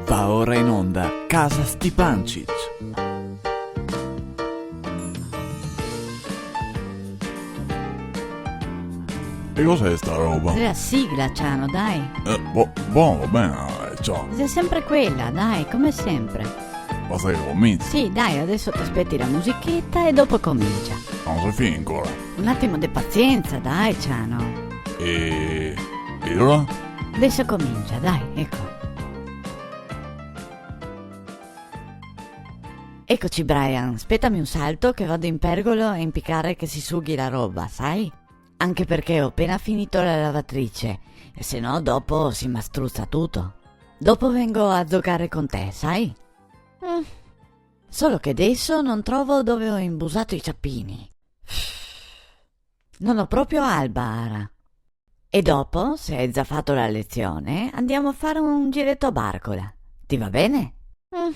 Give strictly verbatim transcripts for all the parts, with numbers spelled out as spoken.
Va ora in onda Casa Stipancich. E cos'è sta roba? Xe la sigla, Ciano, dai. Eh, bo-, bon, va ben, eh, ciò. Xe sempre quela, dai, come sempre. Basta che cominci. Sì, dai, adeso te speti la musicheta e dopo comincia. Ma no xe finì ancora. Un atimo de pazienza, dai, Ciano. E, e alora? Adeso comincia, dai, eco. Ecoci, Brian, spetame un salto che vado in pergolo a inpicare che se sughi la roba, sai? Anche perché ho appena finito la lavatrice, e se no dopo se mastruzza tutto. Dopo vengo a giocare con te, sai? Mm. Solo che adeso non trovo dove ho imbusato i ciappini. Non ho proprio alba, ara. E dopo, se hai già fatto la lezione, andiamo a fare un giretto a Barcola. Ti va bene? Mm.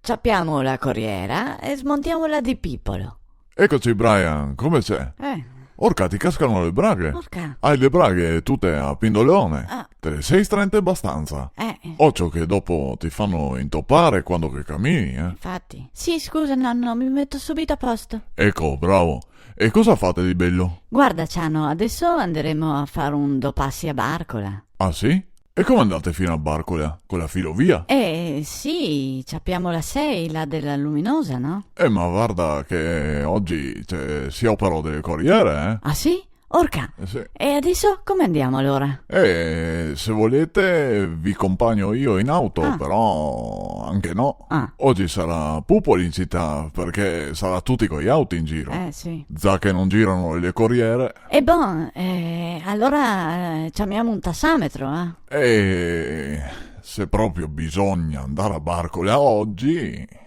Ciappiamo la corriera e smontiamo la di Pipolo. Ecoci, Brian, come xe? Eh. Orca, ti cascano le braghe. Orca. Hai le braghe tute a pindoleone. Ah. Te le sei strente abastanza. Eh. Ocio che dopo ti fanno intopare quando che camini, eh. Infatti. Sì, scusa, nonno, mi metto subito a posto. Eco, bravo. E cosa fate di bello? Guarda, Ciano, adeso anderemo a fare un do passi a Barcola. Ah, sì? E come andate fino a Barcola? Con la filovia? Eh, sì, ciappiamo la sei, là della Luminosa, no? Eh, ma varda che ogi, cioè, se opera dele coriere, eh? Ah, sì? Orca! Eh, sì. E adeso come andiamo alora? Eh, se volete vi compagno io in auto, ah, però anche no. Ah. Ogi sarà pupolo in cità, perché sarà tuti coi auti in giro. Eh, sì. Già che non girano le coriere. E bon, eh, alora, eh, ciamiamo un tassametro, eh? Eh, se proprio bisogna andare a Barcola ogi.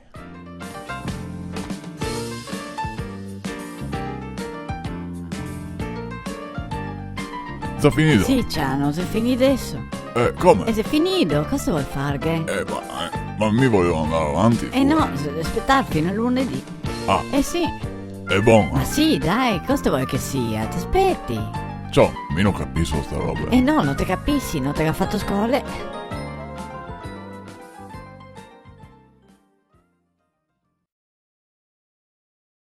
Xe finì? Sì, Ciano, xe finì deso. Eh, come? E xe finì, cosa vol farghe? Eh, ma, eh, ma mi volevo andare avanti. Eh no, se deve aspetar fin a lunedì. Ah. Eh sì. E bon. Ma sì, dai, cosa te vol che sia? Te speti. Ciò, mi no capiso sta roba. Eh no, no te capisi, no te ga fato scole.